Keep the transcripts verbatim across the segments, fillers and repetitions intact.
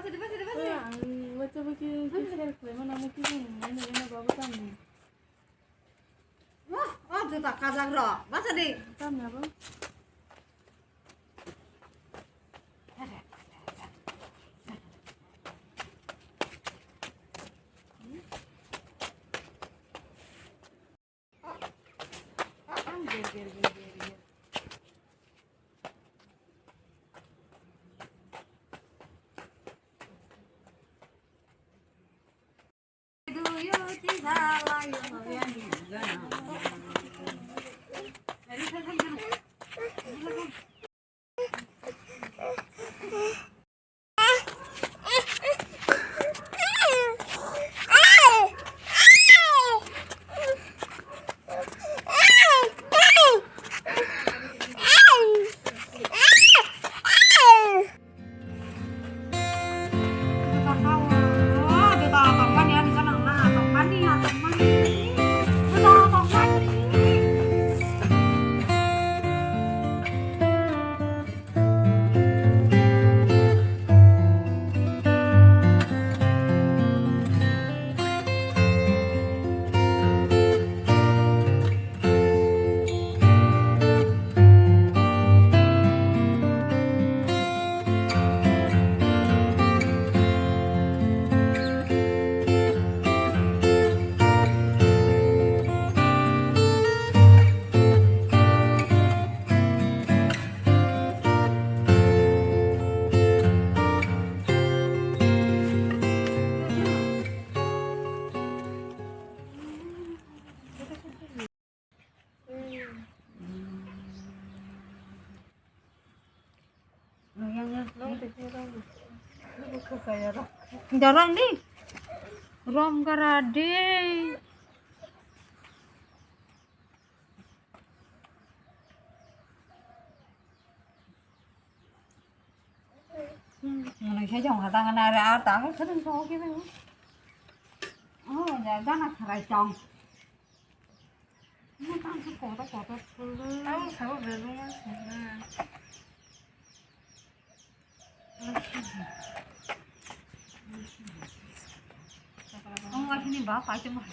Ang bacha baki share khlaima nangma kisa nangma nangma babu tamni. Wah, oh, juta kajak ro. Bacha di. Tamni abo. Dorong di. Rom gara di. Mwnwi khe jong ha tang na re, a tang khe jong khe. Oh, ya gana kharai tong. Mo tang khe kotor kotor phul. Ang sao belung ang sao. Ang wahini ba pai tong ha.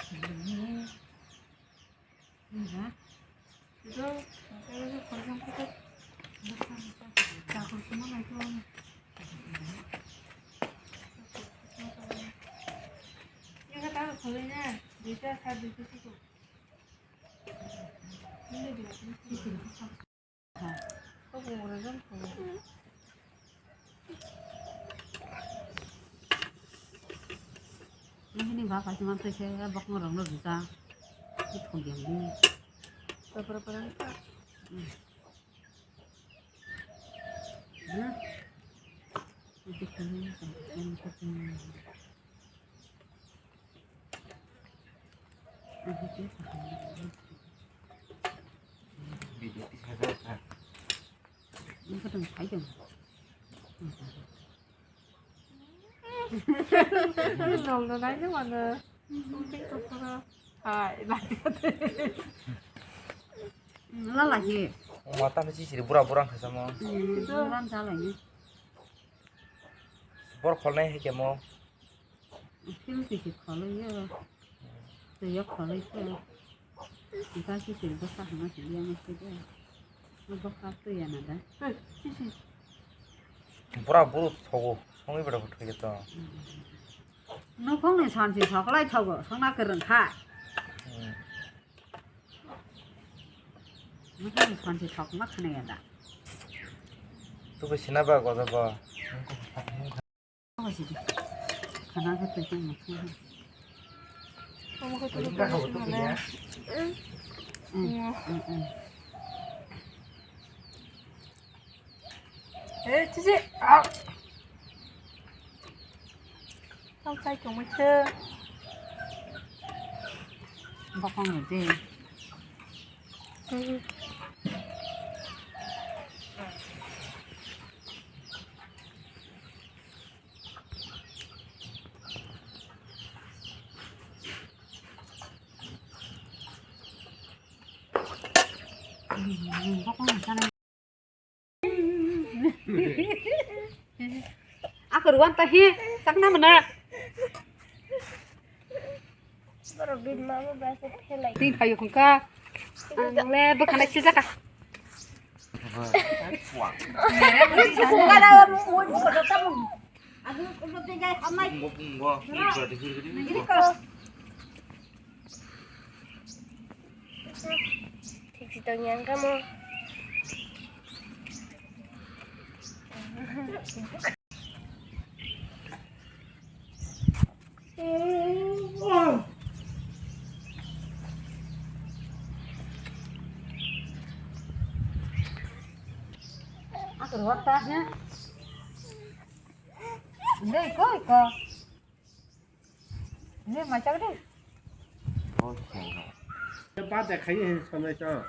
Nini ba kaisa mantai se bokong rok no rijak. Thok yang di. Tapra parang ka. Nol no nai no mano. Hai, lalaki. Mata no chisiri bura bura khasamo. Bura chalai. Bor kholnai hai kemo. Film kisi kholoi yo. Twi yo kholoi khe. Bwkha kisi bwkha hama kisi yang khe de. Bwkha twi ya na da. Bura buru thogo. Songwi bada thwi to. Nukhung ni sansi soklai thogo. Songna kwrwng kha. Nukhung ni sansi sokma khna ya da. Tubu sina ba goda ba. Eh, cici. Ah. Tang sai tong mai se. Bokong ni de. Bokong ni sana. A Kwrwi ta hi, chakna mana. Borok bini mama bai se phelai. Twi phaio hwnka. Ang le bwkhanai se jaka. Thik si tong yang kamo. Aku ruwak ta. Dei ko ko. Ini macam ni. Oh, siapa? Ba de khai hin sanai ta.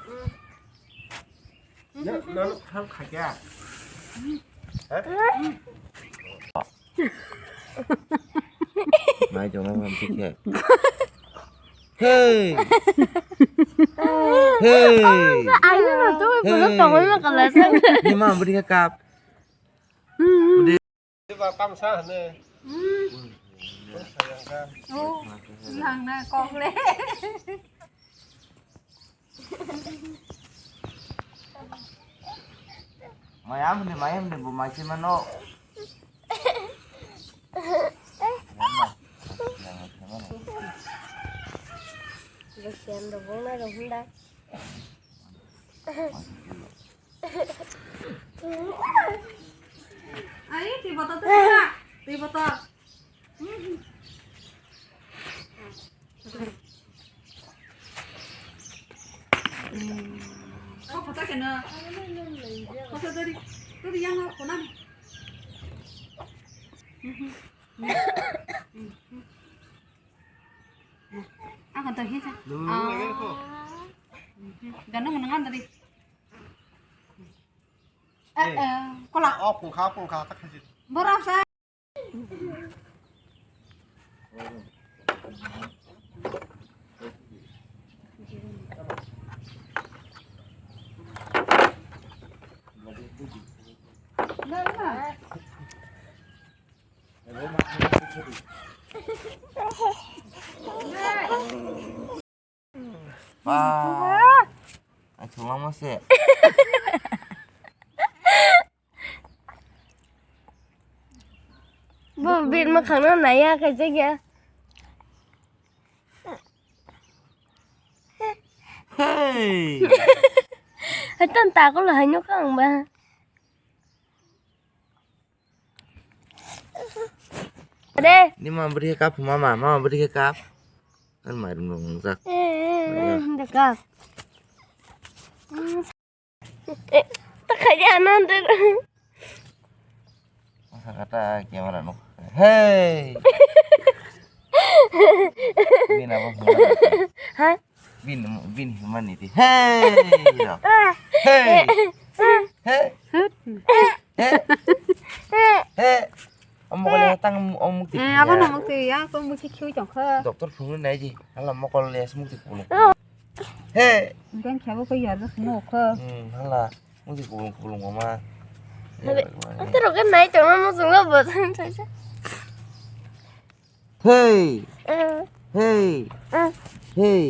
Na, na, khang khai kya? Ha? Mai jong na ngam tik hai. Hey! Hey! Ayo, tu belum tahu nak kalau saya. Ni ma beri kap. Beri. Ba kam sa ne. Hmm. Sayang ka. Oh, lang na kok le. Mayam ne, mayam ne, bu mai se mano. Besian do bung na do hunda. Ai, twi botol twi na. Twi botol. Kok kota kena. Kota dari. Dari yang kona. Ako to hita. Dulu lagi ko. Ganung nang dari. Eh, eh, kola. Oh, kungkha, kungkha, tak haji. Borok sa. Ba. Ai, thwngma se. Bo bini mwkhangno naiya khe jagya. Hey! Haitan takolo haino kang ba. Re. Ni ma beri kap mama, mama beri kap. Kan mairum dong jak. Eh, eh, eh, de kap. Eh, tak aja nanti. Masa kata camera no. Hey. Bini abo hwnmani. Ha? Bini, bini hwnmani di. Hey. Hey. Hey. Hey. Hey. Omo kole tang omuk ti. Eh, abo no mukti ya, ko mukti khiu chong kha. Doctor phungu nai ji. Hala mokol le mukti kulo. He. Gan khabo ko yar no kha. Hmm, hala. Mukti kulo kulo ma. Ate rogan nai to mo sung lo bo. Hey. Eh. Hey. Eh. Hey.